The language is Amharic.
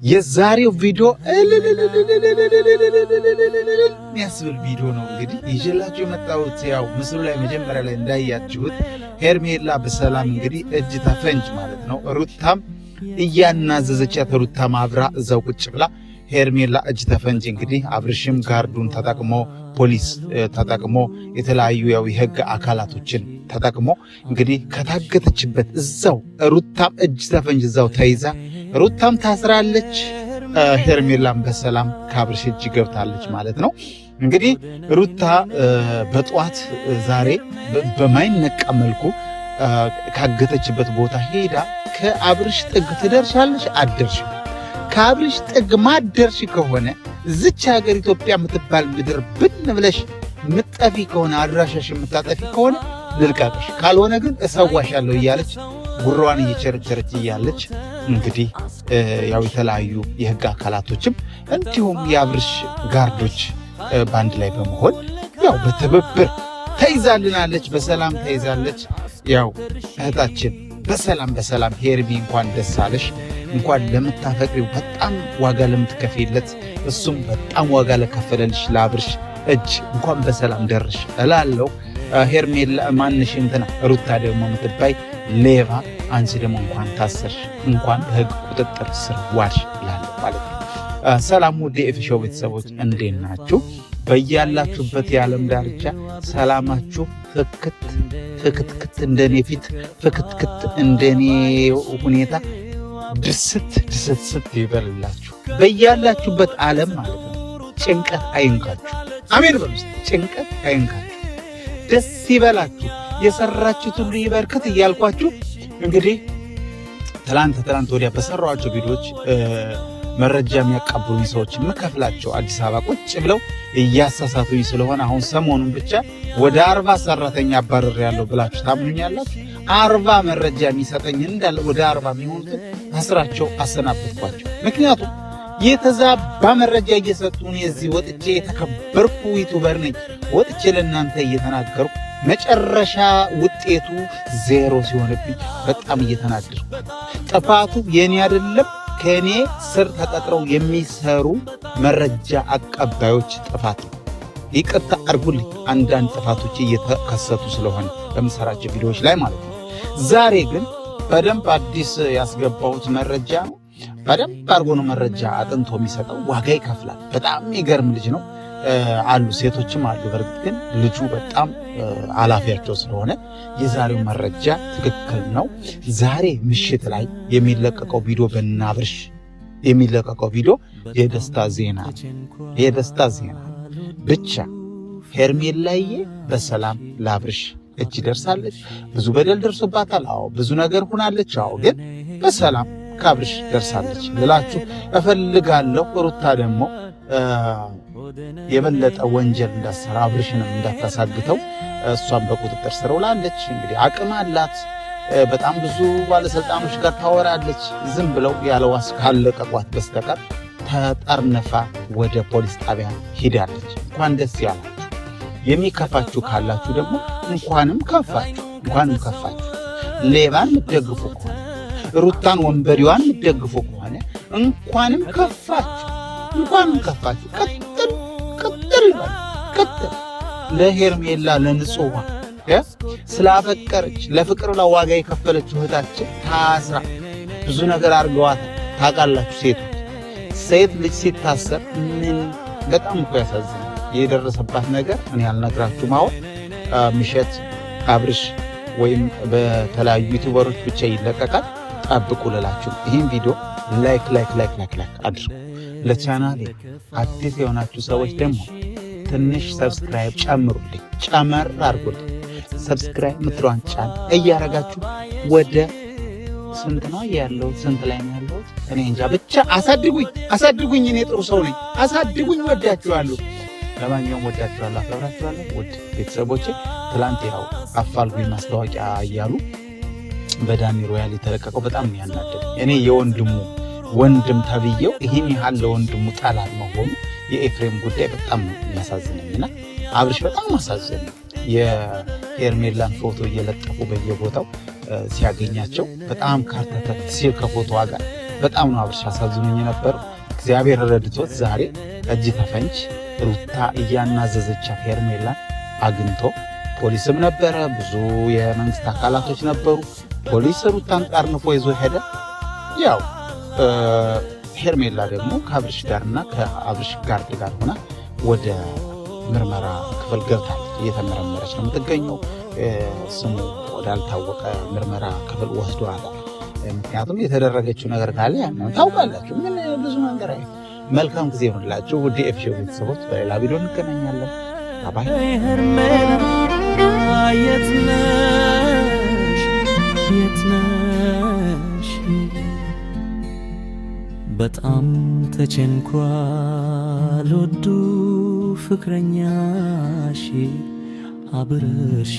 የዛሬው ቪዲዮ የሚያስብል ቪዲዮ ነው። እንግዲህ ይዤላችሁ የመጣሁት ያው ምስሉ ላይ መጀመሪያ ላይ እንዳያችሁት ሄርሜላ በሰላም እንግዲህ እጅ ተፈንጅ ማለት ነው። ሩታም እያናዘዘቻት፣ ሩታም አብራ እዛው ቁጭ ብላ ሄርሜላ እጅ ተፈንጅ እንግዲህ አብርሽም guard ኡን ተጠቅሞ፣ ፖሊስ ተጠቅሞ፣ የተለያዩ ያው የህግ አካላቶችን ተጠቅሞ እንግዲህ ከታገተችበት እዛው ሩታም እጅ ተፈንጅ እዛው ተይዛ ሩታም ታስራለች። ሄርሜላም በሰላም ከአብርሽ እጅ ገብታለች ማለት ነው። እንግዲህ ሩታ በጠዋት ዛሬ በማይነቃ መልኩ ካገተችበት ቦታ ሄዳ ከአብርሽ ጥግ ትደርሻለሽ አደርሽ፣ ከአብርሽ ጥግ ማደርሽ ከሆነ፣ እዚች ሀገር ኢትዮጵያ የምትባል ምድር ብን ብለሽ ምጠፊ ከሆነ፣ አድራሻሽ የምታጠፊ ከሆነ ልልቀቅሽ፣ ካልሆነ ግን እሰዋሻለሁ እያለች ጉራዋን እየቸረቸረች እያለች እንግዲህ ያው የተለያዩ የህግ አካላቶችም እንዲሁም የአብርሽ guard ኦች በአንድ ላይ በመሆን ያው በትብብር ተይዛልናለች። በሰላም ተይዛለች። ያው እህታችን በሰላም በሰላም ሄርሚ እንኳን ደስ አለሽ። እንኳን ለምታፈቅሪው፣ በጣም ዋጋ ለምትከፍይለት፣ እሱም በጣም ዋጋ ለከፈለልሽ ለአብርሽ እጅ እንኳን በሰላም ደረሽ እላለሁ። ሄርሜላ ማንሽ እንትና ሩታ ደግሞ የምትባይ ሌባ፣ አንቺ ደግሞ እንኳን ታሰርሽ፣ እንኳን በህግ ቁጥጥር ስር ዋልሽ እላለሁ ማለት ነው። ሰላም ውድ የኤፍ ሾው ቤተሰቦች፣ እንዴት ናችሁ? በያላችሁበት የዓለም ዳርቻ ሰላማችሁ ፍክት ፍክትክት እንደኔ ፊት ፍክትክት እንደኔ ሁኔታ ድስት ድስት ስት ይበልላችሁ በያላችሁበት ዓለም ማለት ነው። ጭንቀት አይንካችሁ። አሜን በሉ። ጭንቀት አይንካችሁ። ደስ ይበላችሁ። የሰራችሁት ሁሉ ይበርክት እያልኳችሁ እንግዲህ ትላንት ትላንት ወዲያ በሰራኋቸው ቪዲዮዎች መረጃ የሚያቀብሉኝ ሰዎች የምከፍላቸው አዲስ አበባ ቁጭ ብለው እያሳሳቱኝ ስለሆነ አሁን ሰሞኑን ብቻ ወደ 40 ሰራተኛ አባረር ያለው ብላችሁ ታምኑኛላችሁ? 40 መረጃ የሚሰጠኝ እንዳለ ወደ 40 የሚሆኑትን አስራቸው አሰናበትኳቸው። ምክንያቱም የተዛባ መረጃ እየሰጡን የዚህ ወጥቼ የተከበርኩ YouTuber ነኝ፣ ወጥቼ ለእናንተ እየተናገርኩ መጨረሻ ውጤቱ ዜሮ ሲሆንብኝ በጣም እየተናደድኩ፣ ጥፋቱ የኔ አይደለም፣ ከእኔ ስር ተቀጥረው የሚሰሩ መረጃ አቀባዮች ጥፋት ነው። ይቅርታ አድርጉልኝ፣ አንዳንድ ጥፋቶች እየተከሰቱ ስለሆነ በምሰራቸው ቪዲዮዎች ላይ ማለት ነው። ዛሬ ግን በደንብ አዲስ ያስገባሁት መረጃ ነው። በደንብ አድርጎ ነው መረጃ አጥንቶ የሚሰጠው። ዋጋ ይከፍላል። በጣም የሚገርም ልጅ ነው። አሉ ሴቶችም አሉ። በእርግጥ ግን ልጁ በጣም አላፊያቸው ስለሆነ የዛሬው መረጃ ትክክል ነው። ዛሬ ምሽት ላይ የሚለቀቀው ቪዲዮ፣ በናብርሽ የሚለቀቀው ቪዲዮ የደስታ ዜና፣ የደስታ ዜና ብቻ። ሄርሜላዬ በሰላም ላብርሽ እጅ ደርሳለች። ብዙ በደል ደርሶባታል። አዎ፣ ብዙ ነገር ሆናለች። አዎ፣ ግን በሰላም ካብርሽ ደርሳለች ልላችሁ እፈልጋለሁ። ሩታ ደግሞ የበለጠ ወንጀል እንዳትሰራ፣ አብርሽንም እንዳታሳግተው እሷን በቁጥጥር ስር ውላለች። እንግዲህ አቅም አላት። በጣም ብዙ ባለስልጣኖች ጋር ታወራለች። ዝም ብለው ያለ ዋስ ካለቀቋት በስተቀር ተጠርንፋ ወደ ፖሊስ ጣቢያ ሂዳለች። እንኳን ደስ ያላችሁ። የሚከፋችሁ ካላችሁ ደግሞ እንኳንም ከፋችሁ፣ እንኳንም ከፋችሁ። ሌባን የምትደግፉ ከሆነ፣ ሩታን ወንበዴዋን የምትደግፉ ከሆነ እንኳንም ከፋችሁ፣ እንኳንም ከፋችሁ። ቅጥል ቅጥል ይበል ቅጥል። ለሄርሜላ ለንጹዋ ስላፈቀረች ለፍቅር ላይ ዋጋ የከፈለች እህታችን ታስራ ብዙ ነገር አድርገዋት ታውቃላችሁ። ሴቶች፣ ሴት ልጅ ሲታሰር ምን በጣም እኮ ያሳዝናል። የደረሰባት ነገር እኔ አልነግራችሁም። አሁን ምሽት አብርሽ ወይም በተለያዩ YouTuber ኦች ብቻ ይለቀቃል። ጠብቁ ልላችሁ ይህን ቪዲዮ like like like like like አድርጉ። ለቻናሌ አዲስ የሆናችሁ ሰዎች ደግሞ ትንሽ subscribe ጨምሩልኝ፣ ጨመር አድርጉልኝ። Subscribe ምትለዋን ጫን እያረጋችሁ ወደ ስንት ነው ያለው? ስንት ላይ ነው ያለሁት? እኔ እንጃ። ብቻ አሳድጉኝ፣ አሳድጉኝ። እኔ ጥሩ ሰው ነኝ። አሳድጉኝ። ወዳችኋለሁ። ለማንኛውም ወዳችኋለሁ፣ አከብራችኋለሁ። ውድ ቤተሰቦቼ፣ ትላንት ያው አፋልጉኝ ማስታወቂያ እያሉ በዳኒ ሮያል የተለቀቀው በጣም ነው ያናደደኝ። እኔ የወንድሙ ወንድም ተብዬው ይህን ያህል ለወንድሙ ጠላት መሆኑ፣ የኤፍሬም ጉዳይ በጣም ነው የሚያሳዝነኝና አብርሽ በጣም አሳዘነኝ። የሄርሜላን ፎቶ እየለጠፉ በየቦታው ሲያገኛቸው በጣም ካርተተት ሲል ከፎቶዋ ጋር በጣም ነው አብርሽ አሳዝኖኝ የነበረው። እግዚአብሔር ረድቶት ዛሬ እጅ ተፈንጅ ሩታ እያናዘዘቻት ሄርሜላን አግኝቶ ፖሊስም ነበረ፣ ብዙ የመንግስት አካላቶች ነበሩ። ፖሊስ ሩታን ጠርንፎ ይዞ ሄደ። ያው ሄርሜላ ደግሞ ከአብርሽ ጋርና ከአብርሽ guard ጋር ሆና ወደ ምርመራ ክፍል ገብታለች። እየተመረመረች ነው የምትገኘው። ስሙ ወዳልታወቀ ምርመራ ክፍል ወስዷታል። ምክንያቱም የተደረገችው ነገር ካለ ያን ታውቃላችሁ። ምን ብዙ ነገር አይ መልካም ጊዜ ይሁንላችሁ ውድ ኤፍሾ ቤተሰቦች፣ በሌላ ቪዲዮ እንገናኛለን። bye። የት ነሽ? የት ነሽ? በጣም ተጨንኳል ወዱ ፍቅረኛሽ አብረሽ።